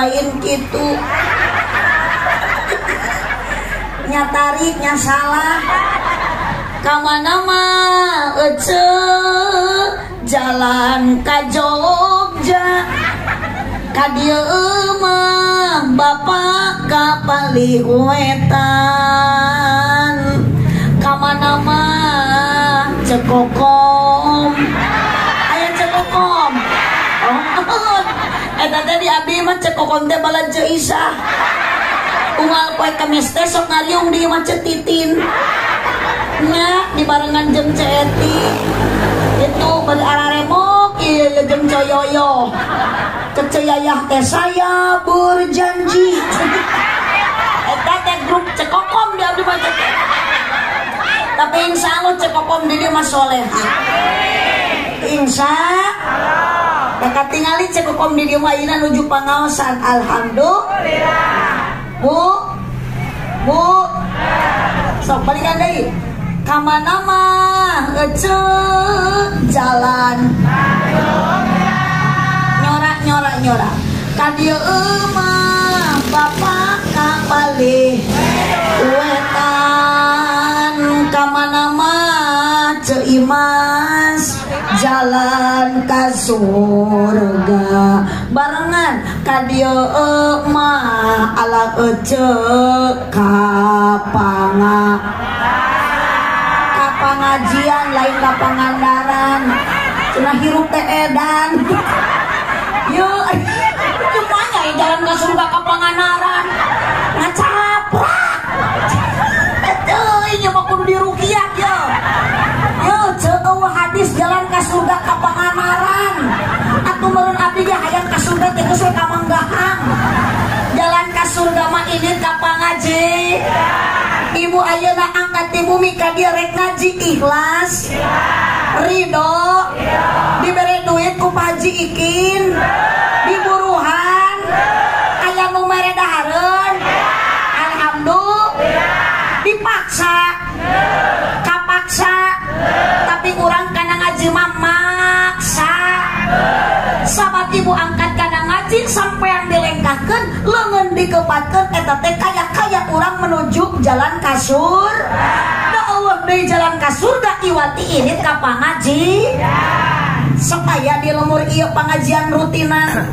Lain kitu. Nya tarik nya salah. Ka mana mah ece jalan ka Jogja. Ka dieu mah bapak ka palih wetan. Ka mana mah cekokom. Aya cekokom. Oh, eta teh di abdi mah cekokom teh balad Ceu Isah. Unggal poe Kamis teh sok ngariung di imah Ceu Titin. Nya dibarengan jeung Ceu Eti. Itu bari araremok ieu jeung Ceu Yoyo. Ceu Yayah teh saya berjanji. Eta teh grup cekokom di abdi mah. Tapi insya Allah cekokom di dieu mah soleha. Insya Allah. Maka tingali cekokom di dieu mah ayeuna nuju pangaosan. Alhamdulillah. Bu, bu, sok balikan deui. Ka mana mah ece jalan. Nyorak nyorak nyorak. Ka dieu mah bapak ka palih wetan. Ka mana mah Ceu Imas jalan ka surga. Barengan ka dieu mah ala ece ka pangajian lain ka Pangandaran. Cenah hirup teh edan. Yeuh, cuma nya jalan ka surga ka Pangandaran. Ngacaprak. Teuing ieu mah kudu diruqyah ye. Yeuh, ceu hadis jalan ka surga ka Pangandaran. Atuh meureun abdi ge hayang ka surga teh geus ka Manggahang. Jalan ka surga mah ini ka pangaji. Ibu ayeuna angkat di bumi ka dieu rek ngaji ikhlas. Ridho. Dibere duit ku Pak Haji Ikin. Diburuhan. Aya nu mere dahareun. Alhamdulillah. Dipaksa. Kapaksa. Tapi urang kana ngaji mah maksa. Sahabat ibu angkat kana ngaji sampean dilengkahkeun, leungeun dikepatkeun eta teh kaya-kaya urang menuju jalan ka surga. Da Allah deui jalan ka surga iwati ini ka pangaji. Sok aya di lemur ieu pangajian rutinan.